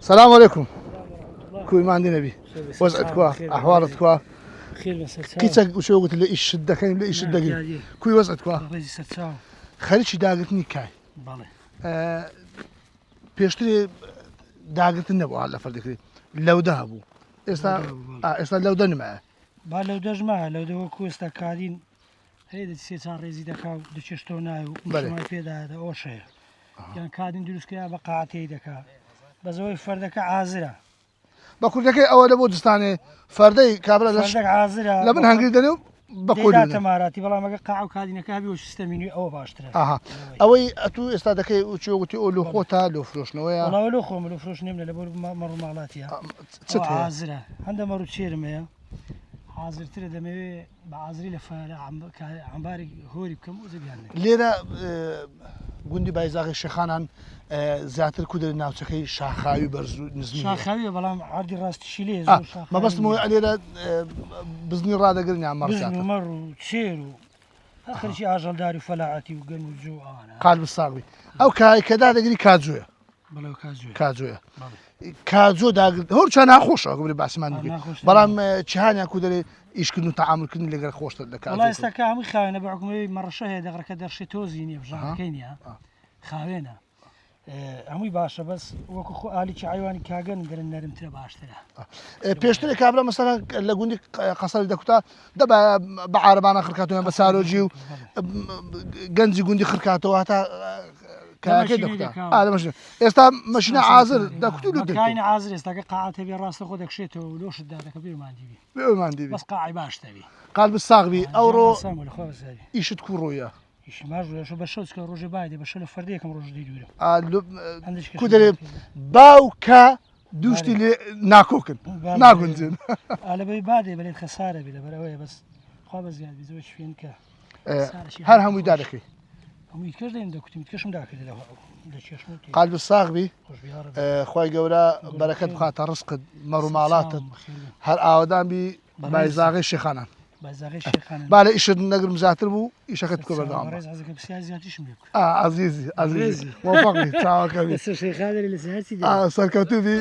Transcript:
سلام علیکم کوی ماندی نەبی وەزعت کوا ئەحواڵت کوا کچێک وشێ وت لە ئیشت دەکەین لە ئیشت دەگرین کوی وەزعت کوا خەریکی داگرتنی کای پێشتر داگرتن نەبوو لە فەردەکرێت لەودا هەبوو ئێستا ئێستا لەودە نمایە با لەودەش مایە لەودە وەکو ئێستا کادین هەیە دەچ سێ چار ڕێزی دەکا و دەچێشتەوە نای و مشمای پێدا ئەوەش هەیە یان کادین دروستکرا بە قاتەی دەکا بەزەوەی فەردەکە عازرە بە کوردەکەی ئەوە لە بۆ جستانێ فەردەی کابرا لە فەردەک عازرە لە من هەنگری دەنێ و بە دەیداتە قۆری ماراتی بەڵام ئەگە قاع و کادینەکە هەبی و سیستەمی نوێ ئەوە باشترە ئاها ئەوەی ئەتوو ئێستا دەکەی و چێ وتی ئەو لۆ خۆتە لۆ فرۆشتنەوەیە وەڵا لۆ خۆم لۆ فرۆش نیم لە بۆ مەڕ و ماڵاتیە چت هەیە عازرە هەندە مەڕ و چێرم هەیە حازرترە دەمەوێ بە عازری لە عەمبارێک هۆری بکەم و زەبیان نەکەم. لێرە گوندی بایزاغی شێخانان زیاتر کو دەرێ ناوچەکەی شاخاوی بەرز و نزمی هەیە. شاخاویە بەڵام عەردی ڕاستیشی لێیە زۆر شاخاوی مەبەستم نییە. ئەوەیە لێرە بزنی ڕادەگرن یان مەڕ بزن و زیاتر؟ مەڕ و چێر و هەر خەریکی ئاژەڵداری و فەلاعەتی و گەنم و جۆ و ئەوانە. قالب ساغ بی. ئەو کایەی کە دادەگری کاجۆیە. بەڵێ کاجۆیە. کاجۆیە. بەڵێ. کاجۆ داگرت هەر چا ناخۆشە ئەگەر باسمان بکەین ناخۆش بەڵام چیهانیان کو دەرێ ئیشکردن و تەعاملکردن لەگەر خۆشتر لە کاجۆ وەڵا ئێستا کە هەمووی خاوێنە بە حکومەوەی مەڕەشە هەیە دەغرەکە دەرشێ تۆزی نییە بژانەکەی نییە خاوێنە هەمووی باشە بەس وەکو خۆ ئالیکی عیوانی کاگەن دەرن نەرمترە باشترە پێشتر کابرا مەسەلەن لە گوندی قەسەری دەکوتا دەبا بە عارەبانە خرکاتەوە بە سارۆجی و گەنجی گوندی خرکاتەوە هەتا کاکەی دەکوتا ئێستا مەشینە عازر دەکوت و دەکاین عازر ئێستاکە قاعات هەبێ ڕاستە خۆ دەکشێتەوە و لۆشت دادەکە بێماندی بی بێماندی بی بەس قاعی باش دەبی قالب ساغ بی ئەوڕۆ ئیشت کوڕۆیە ئیشی ماش ڕۆژە بە شەو چکە ڕۆژێ بایدێ بە شەو لە فەردەیەکم ڕۆژ دی دوورم کو دەرێ باوکە دووشتی لێ ناکۆکن ناگونجن ئالەبەی بادێ بەێت خەسارە بێ لەبەرەوەی بەس خوا بە زیاد بیزەوە شوێن کە هەر هەمووی دادەکەی هەمووی کەش دەین دەکوتم کەشم داکرد لە چێشم قالب ساغ بی خی گەورە بەرەکەت بخاتە ڕزقت مەڕوماڵاتت هەر ئاوەدان بی بایزاغی شێخانان با لە ئیشت نەگرم زیاتر بوو ئیشەکەت بکە بەردەوام عزیزی عزیزی وەفەقی چاوەکەمی سەرکەوتوو بی.